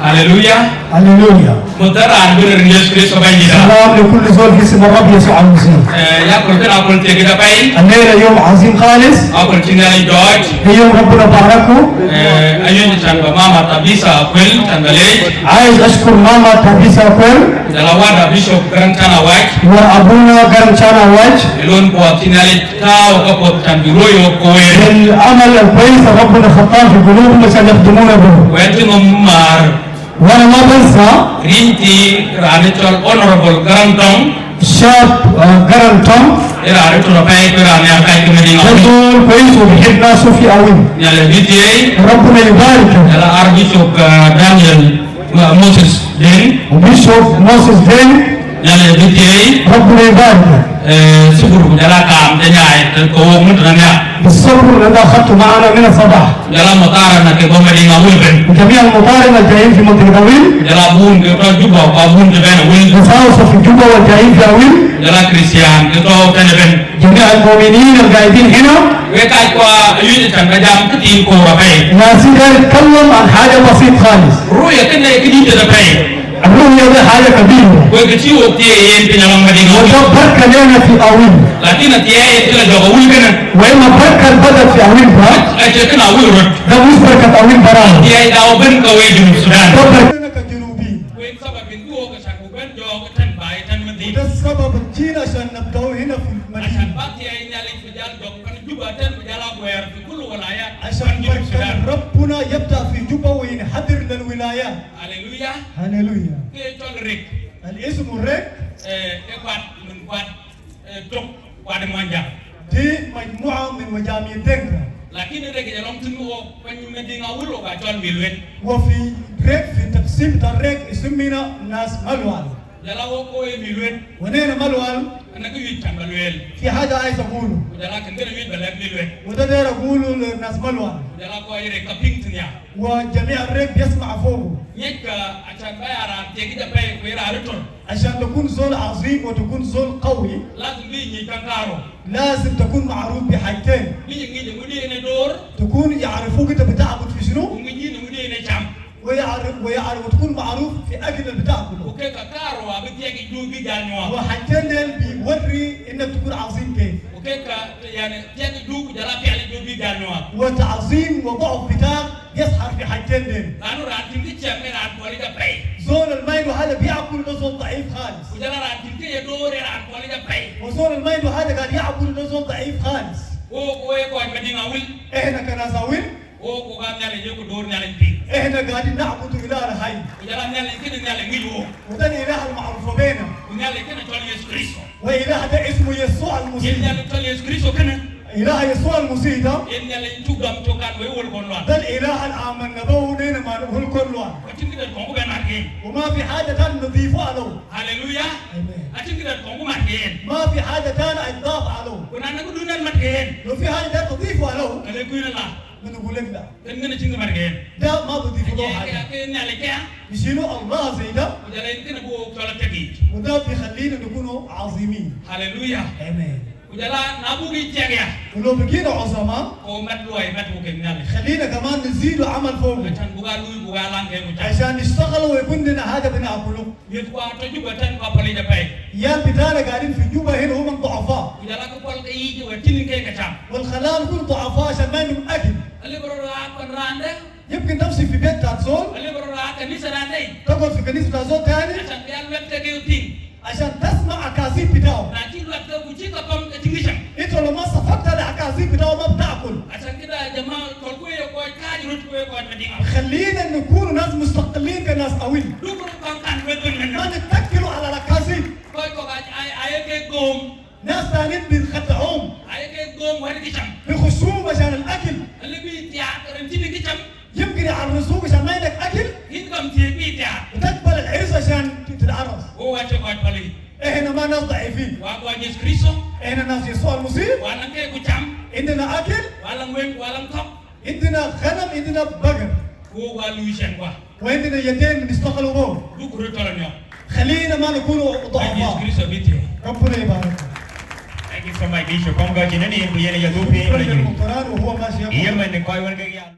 Haleluya. هللويا. Mutaran bir Yesu Kristo banjira. سلام لكل زول في اسم الرب يسوع المسيح. Ya kul kana kul te kita pai. الليله يوم عظيم خالص. Akul tingali George. يوم ربنا باركه. Ayun chan ba mama Tabisa Kwel chan bale. عايز اشكر ماما تابيسا كويل Jalawada Bishop Garang Chana White. وابونا قرن شانا واج Elon po tingali tao ka po chan biroyo kower. للعمل الكويس اللي ربنا خطاه في قلوبهم عشان يخدمونا به. Wetu mar وانا ما بنسى rinti rani chol honorable Garang Tong. الشاب قرن توم. Era ari to pai ko rani akai ke medinga. ده زول كويس وبيحب ناسه في قوي. Nyale BTA. ربنا يبارك. Jala Archbishop Daniel Moses Den. وبيشوف موسيس دين. Nyale BTA. ربنا يبارك. Subur jala kam te nyaay te ko wo mut na nya. بالصبر اللي اخذته معنا من الصباح. Jala motara na ke go medinga wulben. وجميع المطارنة الجايين في منطقة أويل. Jala bun ke to juba ko bun te ben wul. نساوسة في جوبا والجايين في أويل. Jala Christian ke to tene ben. جميع المؤمنين القاعدين هنا. We kay ko ayuni tan ga jam ke tin ko ra pay. ناسي ده يتكلم عن حاجة بسيط خالص. Ruya ke ne ke di te pay. الرؤية دي حاجة كبيرة. We ke ti wo ti yen pe nyama medinga وده wul. بركة لنا في أويل. Lakin ti yen te la jogo wul kana. وإما بركة بدت في أويل ده. A che kana wul rot. ده مش بركة أويل برانا. Ti ay daw ben ko we junub Sudan. ده بركة. كجنوبيين. We sababin ko ka chan ben jo ka tan bai tan mati. وده السبب جينا عشان نبدأ هنا في عشان المدينة. باقي أي نالك في جال دوك كان جوبا تن في جال أبوير في كل ولايات. عشان جنوب السودان. بركة ربنا يبدأ في جوبا وينحدر للولايات. هللويا. هللويا. كي تول ريك. الاسم الريك. إيه من قوات دوك قوات مانجا. دي مجموعة من مجاميع دينكا. لكن ريك يلوم تنو كن مدينة ولو كاتول ميلوين. وفي ريك في تقسيم الريك يسمينا ناس ملوال. جلا وكو ميلوين. ونينا ملوال. أنا كيو تاملويل. في حاجة عايز أقوله. وجلا كندر يوت بلد ميلوين. وده داير أقوله للناس ملوال. وجلا كو يريك كابينگ تنيا. وجميع الريك بيسمع فوقه. نيك عشان بايرا تيجي تباي كويرا رتون. عشان تكون زول عظيم وتكون زول قوي. لازم بيجي كانكارو. لازم تكون معروف بحاجتين. بيجي نيجي ندور. تكون يعرفوك انت بتعبد في شنو؟ ونجي نودي نجام. ويعرف وتكون معروف في اكل اللي بتاكله. وكيكا بتيجي دوبي جانوا. وحاجتين ديل بيوري انك تكون عظيم كيف. وكيكا يعني تيجي دوب جلا في على دوبي جانوا. وتعظيم وضعف بتاعك يسحر في حاجتين ديل. لانه راتين دي تشامل عن كواليتا باي. زول المايل وهذا بياكل ده زول ضعيف خالص. وجلا راتين دي يدور عن كواليتا باي. وزول المايل وهذا قاعد ياكل ده زول ضعيف خالص. احنا كناس أويل. احنا قاعدين نعبد اله الحي. وده الاله المعروف بينا. واله ده اسمه يسوع المسيح. اله يسوع المسيح ده ده الاله اللي امنا به ونينا ما نقول كله. وما في حاجه ثانيه نضيفه عليه. هللويا. ما في حاجه ثانيه اضاف عليه. لو في حاجه ثانيه تضيفه عليه بنقول لك لا. ده ما بضيف له حاجه. يشيلوا الله زي ده. وده بيخلينا نكون عظيمين. هللويا. امين. ولو بقينا عظماء خلينا كمان نزيد عمل فوق عشان نشتغل ويكون لنا حاجه بناكله. يا بتاعنا قاعدين في جوبا هنا هم ضعفاء. والخلال يكون ضعفاء عشان ما عندهم اكل. يمكن تمشي في بيت بتاع زول، تقعد في كنيسه بتاع زول ثاني عشان تسمع اكاذيب بتاعه. انت لو ما صفقت على الاكاذيب بتاعه ما بتاكل. خلينا نكون ناس مستقلين كناس قويين. ما نتكلوا على الاكاذيب. ناس ثانيين بيخدعوهم، بيخشوهم عشان الاكل. يمكن يعرسوك عشان ما عندك اكل، وتقبل العرس عشان تتعرس. احنا ما ناس ضعيفين. احنا ناس يسوع المسيح. عندنا اكل، عندنا غنم، عندنا بقر، وعندنا يدين بنشتغلوا بهم. خلينا ما نكون ضعفاء. ربنا يبارك. Thank you so much, Bishop. شكرا للمطران وهو ماشي.